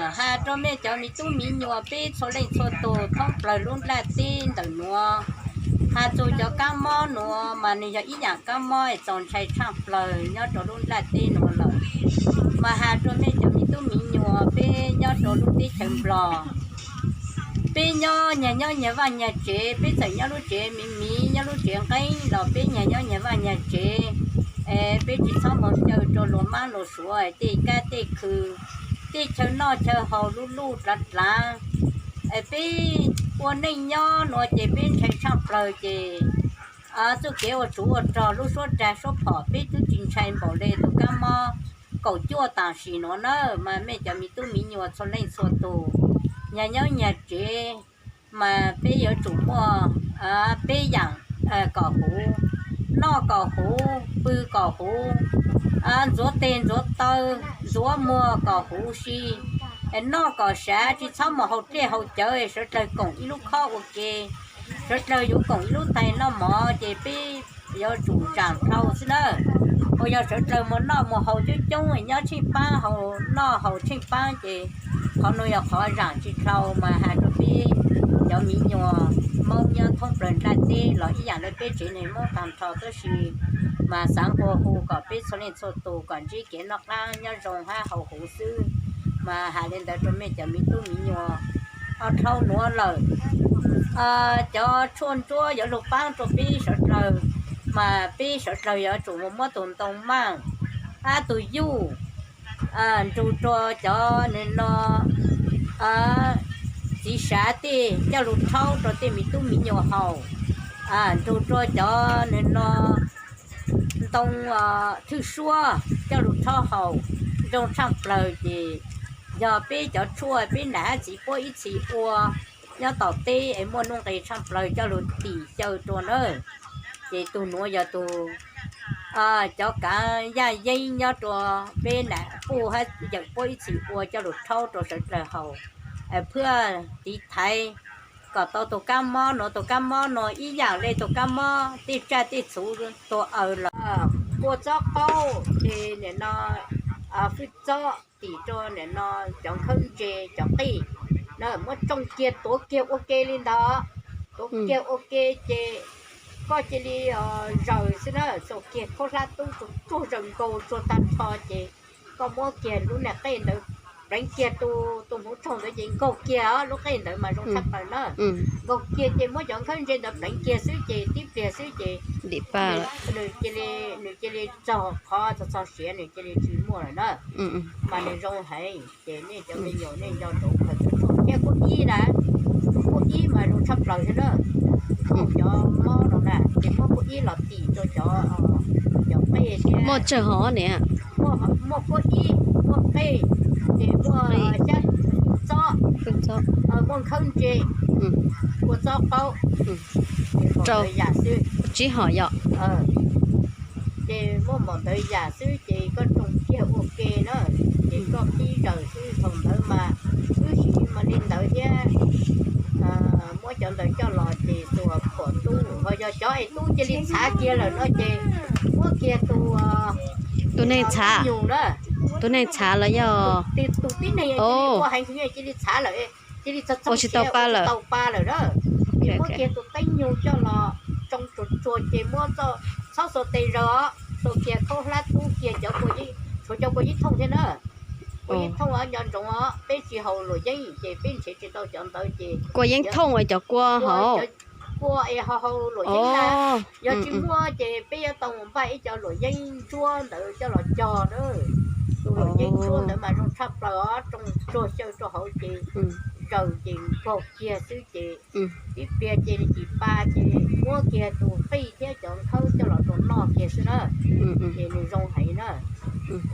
Has rua mej cov miv tub miv nyuas peb txhua leej txhua tug thoob plawg lub nplaj teb ntawm nuav, has txug cov kaab mob nuav mas nwg yog ib yaam kaab mob es txaus ntshai tshaaj plawg nyob rua lub nplaj teb nuav lawm. Mas has rua mej cov miv tub miv nyuas peb nyob rua lub teb chaws Nplog, peb nyob nyag nyob nyag vaaj nyag tsev, peb txawm nyob lub tsev miv miv nyob lub tsev nqeeb los peb nyag nyob nyag vaaj nyag tsev. Peb tsi txhob moog caw rua luas maab luas suav tej kab tej khw, tej chaw noj chaw haus luj luj dlaav dlaav. Peb ua neej nyob nuav ces peb ntshai tshaaj plawg ces txuj kev ua tsov ua rog lub suab dag suab phom peb tub tsi ntshai npaum le tug kaab mob kaum cuaj tam sim nuav na. Mas mej cov miv tub miv nyuas txhua leej txhua tug, nyag nyob nyag tsev, mas peb yuav tsum muaj peb yaam kom huv: noj kom huv, pw kom huv, ntxuav teg ntxuav taw, ntxuav muag kom huv si, noj kom sav, tsi txhob moog haus dlej haus cawv, sawv dlawg koom ib lub khob ua ke, sawv dlawg yuav koom ib lub taig noj mov ces peb yuav tsum zaam dlhau xwb na. Ua yog sawv dlawg moog noj moog haus coob coob nyob tsheej paab haus noj haus tsheej paab ces qhov nuav yog qhov zaam tsi dlhau. Mas has rua peb cov miv nyuas Moob nyob thoob plawg nplaj teb los ib yaam le peb tsev neeg Moob taag nrho tab sis mas xaav nqua hu kom peb txhua leej txhua tug kom ntsib kev noj qaab nyob zoo hab haus huv xwb. Mas has le ntawd rua mej cov miv tub miv nyuas. Dhau nuav lawm, cov tshuaj ntsuab yuav lug paab rua peb sawv dlawg, mas peb sawv dlawg yuav tsum muab tug ntoo maaj hab tug yuj nrug rua cov nwg no txiv sav tej coj lug rhaub rua tej miv tub miv nyuas haus, nrug rua cov nwg no ntoo thwj suab coj lug rhaub haus, zoo tshaaj plawg ces yog peb cov tshuaj peb nam hab txiv puab ib txhis ua nyob tom teb es muaj nuj nqes tshaaj plawg coj lug tim xyaw rua na. Ces tug nuav yog tug cov kaav yaj yeeb nyob rua peb nam puj hab yawm puab ib txhis ua coj lug rhaub rua sawv dlawg haus, phwaj tiv thaiv kom tau tug kaab mob nuav. Tug kaab mob nuav ib yaam le tug kaab mob tej tsaj tej txhu tuag aws los kua txob qaub ces nim no fwj txob tim rua nim no cov nkhawb ntse cov qij na, muab tsooj kiag tuav kiag ua ke le ntawd, tuav kiag ua ke ces koj cia li zaws xwb na, txuas kiag khaub hlab tub tsuag tsuag zaws nkaus tsuag tag nrho ces koj muab kiag lub niag qej ntawd pleev kiag tu, tus hmuv tsaug ntawd ces nkaug kiag lub qej ntawd mas zoo tshaj plaws na. Nkaug kiag ces muab cov nkhawb ntse ntawd pleev kiag xwb ces tib pliag xwb ces nws cia li, nws cia li txog qhov txog txog siav nws cia li tsis muaj lawm na. Mas nws zoo heev ces nej cov me nyuam nej nco ntsoov khaws cov tshuaj thiab kuj ib na, kuj ib mas zoo tshaj plaws thiab na. Cov mob no na ces muab kuj ib los tim rau cov, cov qej thiab. Muaj tsawg hov niam? Muaj kuj ib, muaj qej, ces muaj xyab txob, muaj nkhawb ntse, kua txob qaub, rau yam xwb. Tsib hom yom. Ces muaj npaum ntawd yam xwb ces koj tsoo kiag ua ke na, ces koj pib zaws xwb. Thaum ntawd mas wb siv mas li ntawd thiab, muab cov ntawd coj los ces tus phuam tub ho yog cov es tub cia li txhav kiag lawm no ces muab kiag tus, tus neeg txhav, tus neeg txhav los yog tus tib neeg cia li ua heev cia li txhav lawm, cia li txog txog siav ua tsis tau pa lawm na. Ces muab kiag tus teeb nyug coj los tsoo tsuag tsuag ces muab txhob xuas tes zaws os, xuas kiag khaub hlab tub kiag cov, tshuav cov kua yeeb thooj thiab na. Kua yeeb thooj nco ntsoov os, peb tsis haus luam yeeb ces peb nrhiav tsis tau cov ntawd ces kua yeeb thooj cov kua hauv, kua es ho haus luam yeeb na. Yog tsis muaj ces peb yuav tau mus npaj ib co luam yeeb ntsuab ntawd coj los cog na. Tus luam yeeb ntsuab ntawd mas zoo tshaj plaws os, tsoo tsuag xyaw rau hauv ces zaws ces nkaug kiag xwb ces tib pliag ces nws tsis pa ces muab kiag tus qij thiab cov nkhawb coj los rau noj kiag xwb na. Ces nws zoo heev na.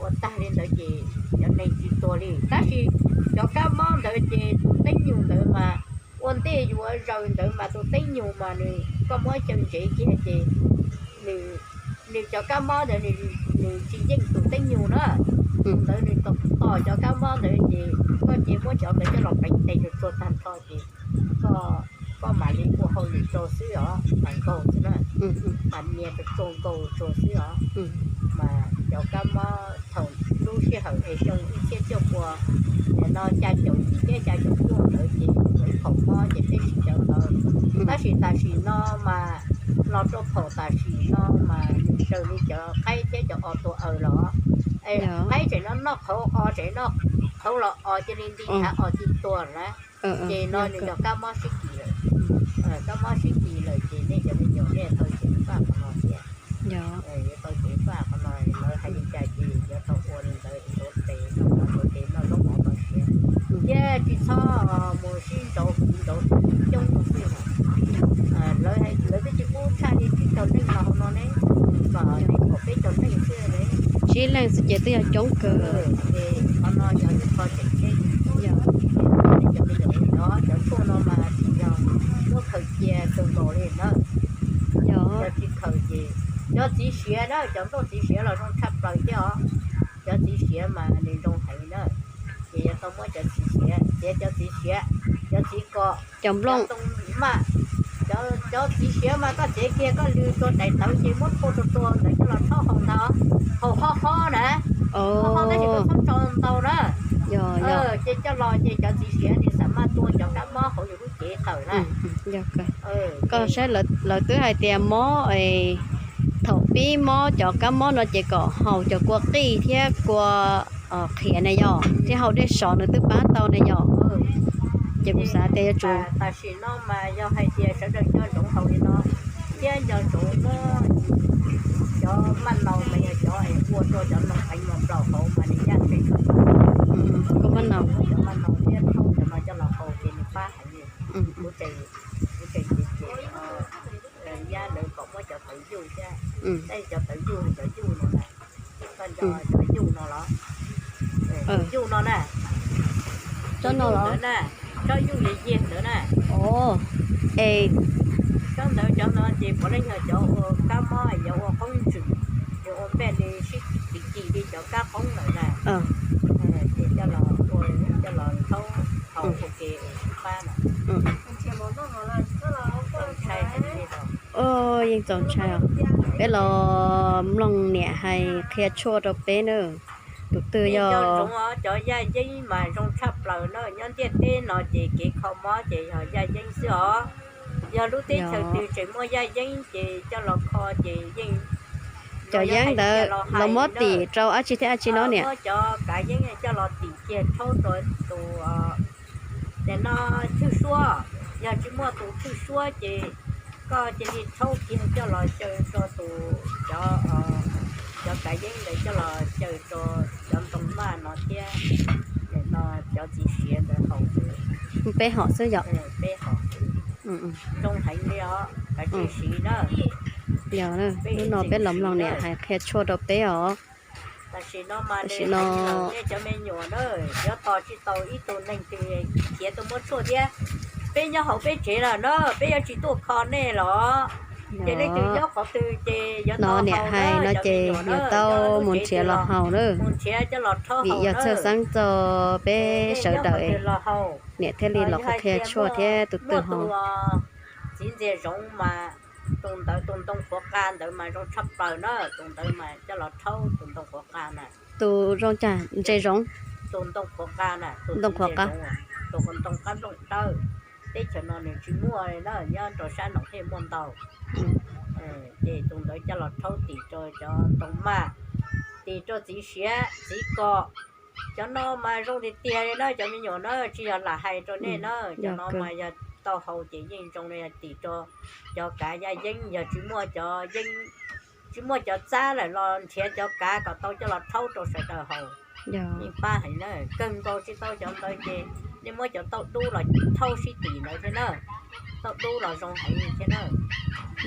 Ua tag li ntawd ces cov neeg tsis tuag li. Tab sis cov kab mob ntawd ces tus teeb nyug ntawd mas ua ntej yuav zaws ntawd mas tus teeb nyug mas nws, koj muab xyaw ntsev kiag ces nws, cov kab mob ntawd nws tsis yeej tus teeb nyug na. Tus ntawd nws tos cov kab mob ntawd ces koj cia muab cov ntawd coj los pleev tes tsuag tsuag tag nrho ces koj mam li ua hauj lwm rau xwb os, mam nkaug xwb na. Mam nias rau tsuag nkaug rau xwb os. Mas cov kab mob thaum Lub sij hawm es xyoo ib txhiab cuaj pua, no xya caum yim thiab xya caum cuaj ntawd ces ib phaum mob ces peb tsis cov ntawd. Tab sis tam sim no mas los rau phaum tam sim no mas nws raws li cov qaib thiab cov os tuag aws los. Qaib tseem no noj qhauv, os tseem noj qhauv los os cia li nti nthav os cia li tuag na. Ces no nws yog kab mob sib kis lawm. Kab mob sib kis lawm ces nej cov me nyuam nej tau ceev faj qhov no thiab. Yuav tau ceev faj qhov no, lawv hais li cas ces yuav tau ua li ntawd, ntxuav tes, ntxuav tes noj zaub mov kom siav thiab tsis txhob mus sib ntsauv kuv ntsauv coob xwb. Lawv twb tsis pub tshaj li tsib caug leej los hauv no ne, kom peb caug leej xwb ne. Tsib leej xwb ces twb yog coob kawg. Ces qhov no yog ib qho tseem ceeb. Cov me nyuam nyob cov tshuaj no mas tsis yog muab khaws cia xwb nkaus li na. Yog tsis khaws ces cov txiv siav na, cov nplooj txiv siav los zoo tshaj plaws thiab os. Cov txiv siav mas nws zoo heev na, ces yuav tau muab cov txiv siav, txiav cov txiv siav, cov txiv kom, cov nplooj maj. Cov txiv siav mas koj txiav kiag koj lwg rau daim tawv ces muab phua rau tua ntawd coj los rhaub haus ntag, haus qhov qhov na, qhov qhov tab sis koj txhob tso ntau na. Ces coj los ces cov txiv siav nws xam maj tua cov kab mob hauv yus lub cev tawm na. Koj saib lawv twb hais tias mob, thaum pib mob cov kab mob no ces kom haus cov kua qij thiab kua qhiav na yog, thiab haus dej sov nws twb pab tau na yog. Ces kuv xav tias yuav tsum tam sim no mas yog hais tias sawv daws nco ntsoov haus li no thiab nco ntsoov muab cov maj naus mas yog cov es ua rau cov noog qeev los plaum hauv mas nws yaj ntev koj maj naus, cov maj naus thiab rhaub cov no coj los haus ces nws pab heev li. Kuv tseem, kuv tseem ces ces yab lawv kom muab cov tawv yuj thiab, tej cov tawv yuj, cov yuj no na, koj nco cov yuj no los, yuj no na, tsob no los na, tsob yuj yig yig ntawd na. Es tsob ntawd cov no ces puav leej yog cov ua kab mob, cov ua qoob ntswm, ces ua npej li sib kis kis li cov kab qoob ntawd na. Ces coj los ua, coj los rhaub haus ua ke pab na. Yeej txaus ntshai os. Peb los mloog niam hais qhia tshuaj rau peb na. Tus twg yog cov yaj yeeb mas zoo tshaj plaws na, nyob ntiaj teb no ces kev kho mob ces yog yaj yeeb xwb os. Yog lub teb chaws twg tseem muaj yaj yeeb ces coj los kho ces yeej, cov yeeb ntawd los muab tim rau dab tsi thiab dab tsi no niam? Muab cov kav yeeb coj los tim kiag rhaub rau tus, nim no thwj suab, yog tsis muaj tus thwj suab ces koj cia li rhaub kiag coj los xyaw rau tus, cov, cov kav yeeb ntawd coj los xyaw rau cov ntoo maj no thiab, nim no cov txiv siav ntawd haus xwb. Peb haus xwb yom? Peb haus xwb. Zoo heev li os, kav tsij siv na. Yog, hnub no peb los mloog niam hais qhia tshuaj rau peb os. Tam sim no mas nej cov me nyuam na, yuav tos tsis tau ib tug neeg twg khiav tuaj muab tshuaj thiab. Peb nyob hauv peb tsev lawm na, peb yuav tsis tuaj kho nej los. Ces leej twg nyob qhov twg ces yuav no tau niam haus hais na, no cov me ces nyuam na, yuav tau mus nrhiav los haus na. Mus nrhiav coj los rhaub vim haus yog na. Txhawj xeeb txog peb sawv daws los haus, niam thiaj li los qhia tshuaj thiab tus twg haus. Txiv ntxias zoov mas tus ntawd tus ntoo qhuav qa ntawd mas zoo tshaj plaws na, tus ntawd mas coj los rhaub tus ntoo qhuav qa na. Tus zoo cas ntses zoov? Tus ntoo qhuav qa na, tus ntoo qhuav qa, tus ntoo qab nplooj dawb. Teb chaws no nws tsis muaj li na, nyob rau sab no thiaj muaj ntau. Ces tus ntawd coj los rhaub tim rau cov ntoo maj, tim rau txiv siav txiv kom. Cov no mas zoo tiag tiag li na cov me nyuam na, tsis yog lam hais rau nej na, cov no mas yog tau haus ces yeej zoo li, yog tim rau cov kav yaj yeeb, yog tsis muaj cov yeeb, tsis muaj cov txab lawm los nrhiav cov kav kom tau coj los rhaub rau sawv daws haus. Yeej pab heev na, kawg nkaus tsis tau cov ntawd ces nej muab cov tauj dub los rhaub sib tim ntawd thiab na, tauj dub los zoo heev li thiab na.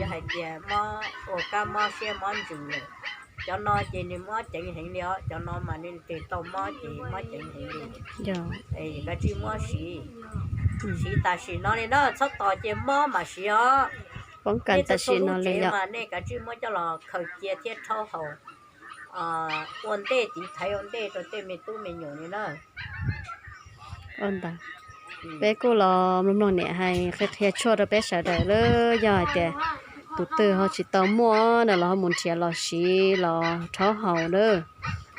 Yog hais tias mob ua kab mob siab mob ntsws lawm, cov no ces nws mob ceev heev li os, cov no mas nws tes tau mob ces mob ceev heev li. Kav tsij muab siv, siv tam sim no li na, txhob tos cia mob mam siv os. Poob kas tam sim no li yom, nej kav tsij muab coj los khaws cia thiab rhaub haus ua ntej tiv thaiv ua ntej rau tej me tub me nyuam li na. Ntawd, peb kuj los mloog mloog niam hais qhia qhia tshuaj rau peb sawv daws lawm, yog hais tias tus twg ho tsis tau muaj na los ho mus nrhiav los siv los rhaub haus lawm.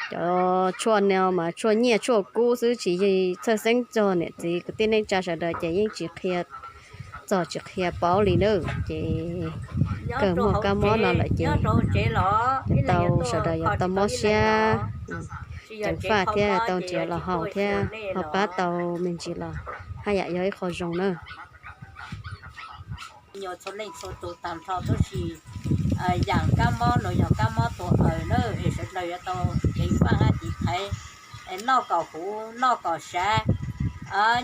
Cov tshuaj no mas tshuaj nyiaj tshuaj kub xwb, tsis txhawj xeeb txog niam txiv kwv tij neej tsa sawv daws ces yeej tsis qhia txog tsis qhia paub li nawb. Ces kawg muaj kab mob no lawm ces tau sawv daws yuav tau mob siab ceev faj thiab tau nrhiav los haus thiab ho pab tau me ntsis los haj yam yog ib qho zoo na. Nyuam txhua leej txhua tus tag nrho tab sis yam kab mob no yog kab mob tua aws na, es sawv daws yuav tau ceev faj hab tiv thaiv, es noj kom huv noj kom sav,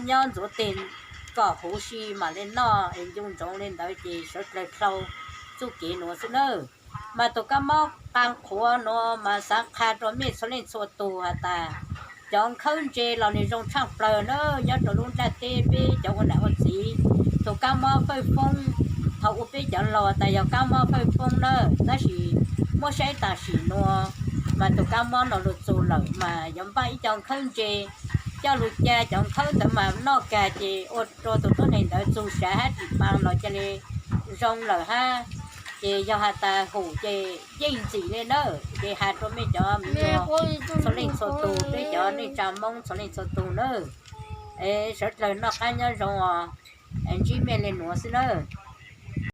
nyob ntxuav teg kom huv si mam li noj, es ncu ntsoov li ntawd ces sawv dlawg dlhau txuj kev nuav xwb nawb. Mas tus kab mob qaa qhuav nuav mas xaav qha rua mej txhua leej txhua tug has tas, cov nkhawb ntse los nwg zoo tshaaj plawg na, nyob rua lub nplaj teb peb cov ua nam ua txiv, tus kab mob fawj foob, thaus ua peb cov laug tas yog kab mob fawj foob na, tab sis muab saib tam sim nuav mas tus kab mob no lug txug lawm mas yuav npaj ib co nkhawb ntse coj lug ca cov nkhawb ntawd mas noj kag ces ua rua tus tuab neeg ntawd txug sav hab ris paa los ca le zoo lawm hab. Ces yog has tas hum ces yeej ntxim le nawb, ces has rua mej cov miv nyuas txhua leej txhua tug, peb cov neej tsa Moob txhua leej txhua tug nawb, es sawv dlawg noj qab nyob zoo os, ntsib mej le nuav xwb nawb.